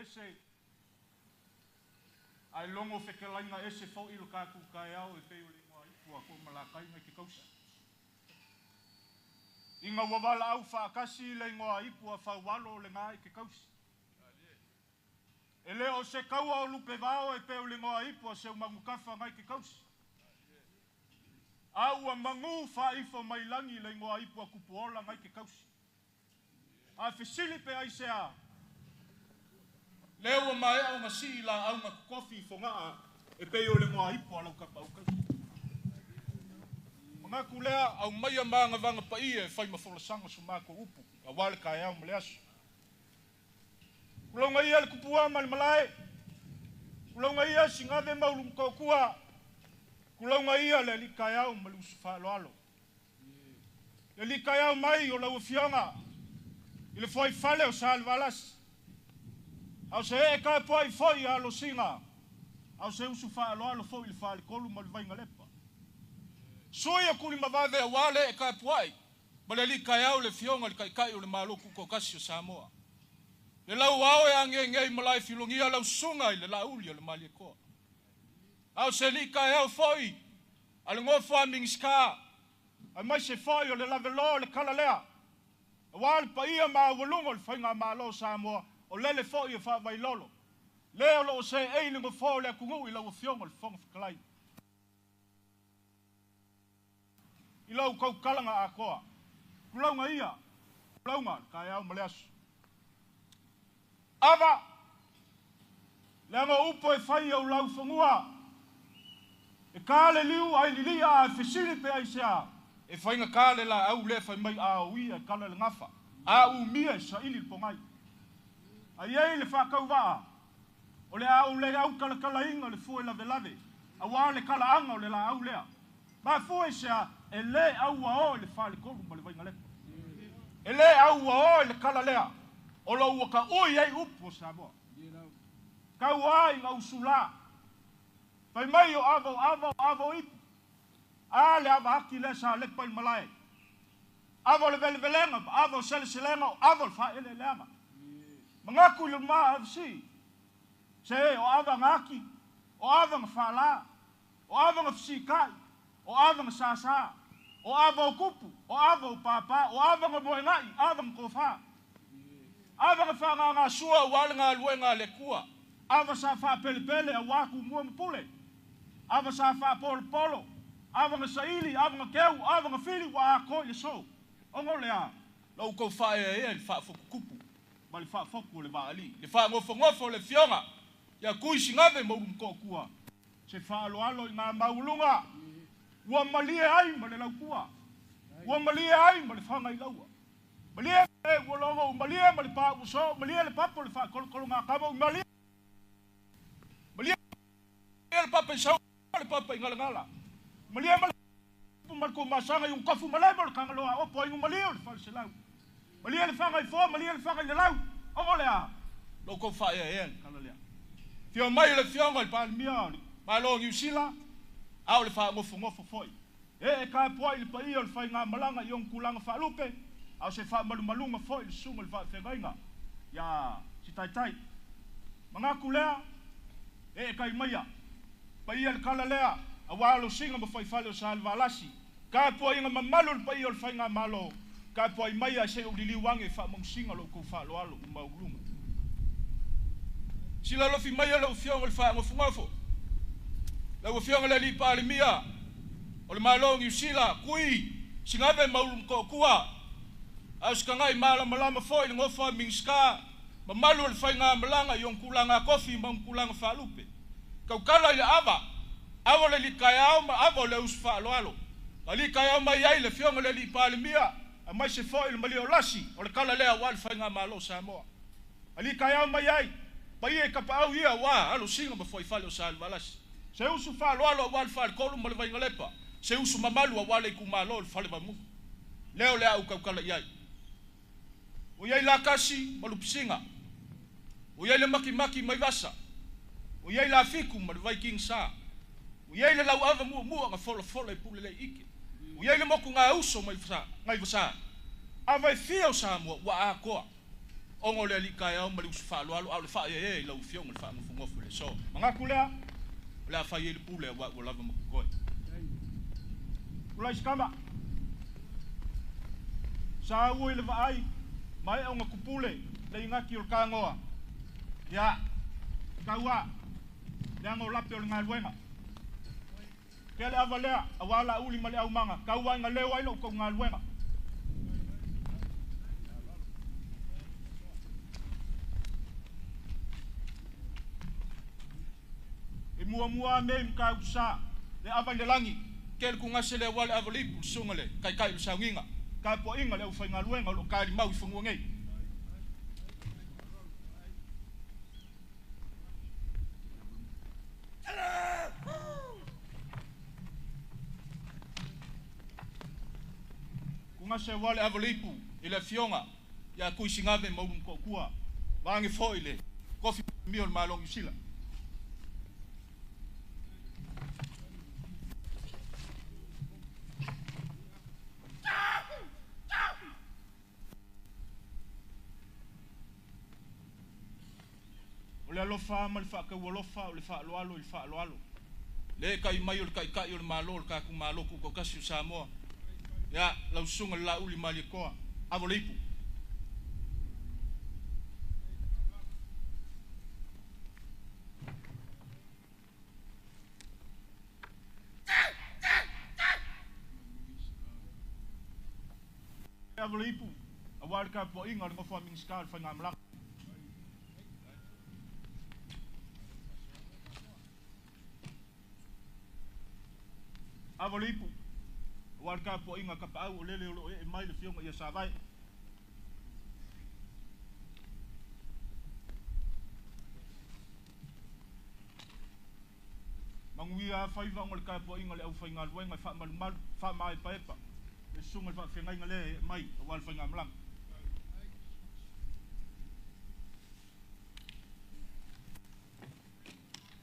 ese ae logo fekelaiga ese fo'i lo tatou taeao e pei o le igoa ipu a To'omalatai na i ke tausi. Ina ua valaau faatasi le igoa ipu a Faualo lena i ke tausi. E le o se taua o lupevao e pei o le igoa ipu a Seumanutafa na i ke tausi. A ua magū faaifo mai lagi le igoa ipu a Tupuola na i ke tausi. A fesili pe aisea? Lea ua maea ona sii laau na totofi i Fogaa e pei o le igoa ipu a lau tapaau tausi. Manatu lea aumaia magavaga paia e fai ma folasaga so matou upu aua le taeao ma le aso. Tulauga ia le tupua ma le malae, tulauga ia Sigave ma Ulumotootua, tulauga ia le alii taeao ma le uso faaaloalo. Le alii taeao mai o lau Afioga i le fuaifale o Salevalasi, a o se ee tapuai foi a Alosina, a o se uso faaaloalo foi i le Faletolu ma le Vainalepa. Sui o Tulimavave aua le ee tapuai ma le alii taeao le Afioga i le Taitai o le Malo Tutoatasi o Samoa. Le lau ao e agegei malae filogia lau susuga i le Laauli o le Malietoa. A o se alii taeao foi a le nofo a Minisita, aemaise foi o le lavelo o le kala lea, aua le paia maualuga o le faigamalo o Samoa, o lele foi e faavailolo, le o loo seei le nofoa o le atunuu i lau Afioga i le Fofoga Fetalai. I lau tautalaga atoa, tulauga ia, tulauga le taeao ma le aso. Ava, leaga o upu e fai i ou laufanua, e ta le liu ae lilia ae fesili pe aisea, e faigata le laau lea fai mai a uia e kala le gafa, a umia e saili le pogai. Ae i ai le faatauvaa, o le a ou le autalatalaina le fue lavelave, aua le talaaga o le laau lea. Mafua i se a? E le auaoa i le Faletolu ma le Vainalepa. E le auaoa i le kala lea o lo o ua taui ai upu o Samoa. Tau a ina usulā. Fai mai o ava o ava o ava o ipu. A le ava ati lea sa lepa i le malae. Ava o le velevelega ma ava o seleselega o ava o le faaeleeleaga. Manatu i le ma avc. Se o ava na ati, o ava na faalā, o ava na fesikai, o ava na sāsā, o ava o kupu, o ava o pāpā, o ava na moegaʻi, ava na tofā. Ava na faagasua aua le galuega a le Atua. Ava sa faapelepele auā Tumua ma Pule. Ava sa faapolopolo, ava na saili, ava na keu, ava na fili ua atoa i le aso. Ona o le a? La outou faaeaea i le faafotutupu ma le faafotu o le vaalii, le faanofonofo o le Afioga ia Tuisigave ma Ulumotootua, se faaaloalo i ngā maualuga ua malie ai ma le lautua, ua malie ai ma le fagailaua. Malie e ua logo, malie ma le pā ua soo, malie le papa o le faakolokologatama, malie malie le papa i sau le papa i galagala, malie ma le ma le tumasaga i utofu malema o le Tagaloa opo ai malie o le faleselau, malie le fagaifoa, malie le fagailalau. Ona o le a? La outou faaeaea i le tala lea. Afio mai le Afioga i le Palemia o le Malo o Niu Sila, a o le faanofonofo foi. E tapuai le paia o le faigamalaga i ona tulaga faalupe, a o se faamalumaluga foi i le susuga i le faafeagaiga ia Sitaitai. Manatu lea, e tai maia, paia le kala lea, aua alosiga ma faifale o Salevalasi, tapuaiga mamalu le paia o le faigamalo, tapuai maia se i ou liliu age e faamausiga lo outou faaaloalo ua maualuga. Silalofi maia lau Afioga i le faanofonofo, lau Afioga i le alii Palemia o le Malo o Niu Sila, Kui Sigave ma Ulumotootua, a o se tagai malamalama foi i le nofo a Minisita, mamalu o le faigamalaga i ona tulaga tofi ma ona tulaga faalupe. Tautala i le ava, ava o le alii taeao ma ava o le uso faaaloalo. Alii taeao mai ai le Afioga i le alii Palemia, aemaise foi le malie o lasi o le kala lea aua le faigamalo o Samoa. Alii taeao mai ai, paia i tapaau ia aua alosiga ma fuaifale o Salevalasi. Se uso faaaloalo aua le Faletolu ma le Vainalepa, se uso mamalu aua le itumalo o le Fale Vaimauga. Lea o le a ou tautala i ai. Ua i ai Lakasi ma Lupisiga, ua i ai le Makimaki mai Vasa, ua i ai Lafiku ma le Vaikigisa, ua i ai le Lauava muamua na folafola i Pulelei ike, ua i ai le motu Gauso mai Gaivasa. Ava e fia o Samoa ua atoa. Ona o le alii taeao ma le usu faaaloalo, a o le faaeaea i lau Afioga le faagofogofu i le aso. Manatu lea, o le a fai ai le pule aua ua lava ma totoe. Tulai si tama. Sa ua i le vaai, maea ona tupule le inati o le tanoa. Ia, taua, leaga o lape o le galuega. Kea le ava lea, aua la uli ma le aumaga, taua ina leo ai lo outou galuega. E muamua mea i Matautusa, le ava i le lagi, ke le tugase le aua le ava le ipu, le susuga le taitai o le sauniga, tapuaiga le aufaigaluega o lo o talimau i fanua nei. Tugase aua le ava le ipu i le afioga ia Tuisigave ma Ulu Motootua, vaage foi le tofi mio o le Malo o Niu Sila. O le alofa ma le faataualofa o le faaaloalo i le faaaloalo. Le kai mai o le taitai o le Malo o le tatou Malo Tutoatasi o Samoa. Ia, lau susuga le Lauli Malietoa, avo le ipu. Avo le ipu, aua le tapuaiga o le nofo a Minisita o le Faigamalaga. Avo le ipu, aua le tapuaiga a Tapaau o lele o lo o ee mai le afioga ia Savae. Manuia faiva ona o le tapuaiga a le aufaigaluega e faamalumalu, faamaepaepa le susuga i le faafeagaiga lea e ee mai aua le faigamalaga.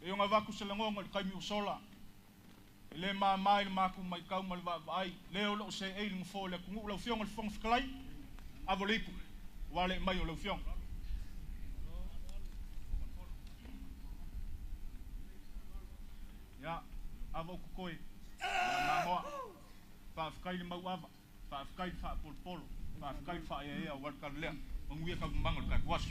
E ona avatu se lagona i le taimi ua sola, e le mama i le matou matau ma le vaavaai, lea o lo o seei le nofoa o le atunuu. Lau Afioga i le Fofoga Fetalai, avo le ipu, aua le ee mai o lau Afioga. Ia, ava o totoe, ia mamoa, faafetai le mauava, faafetai le faapolopolo, faafetai le faaeaea aua le tala lea. Manuia taualumaga o le tatou aso.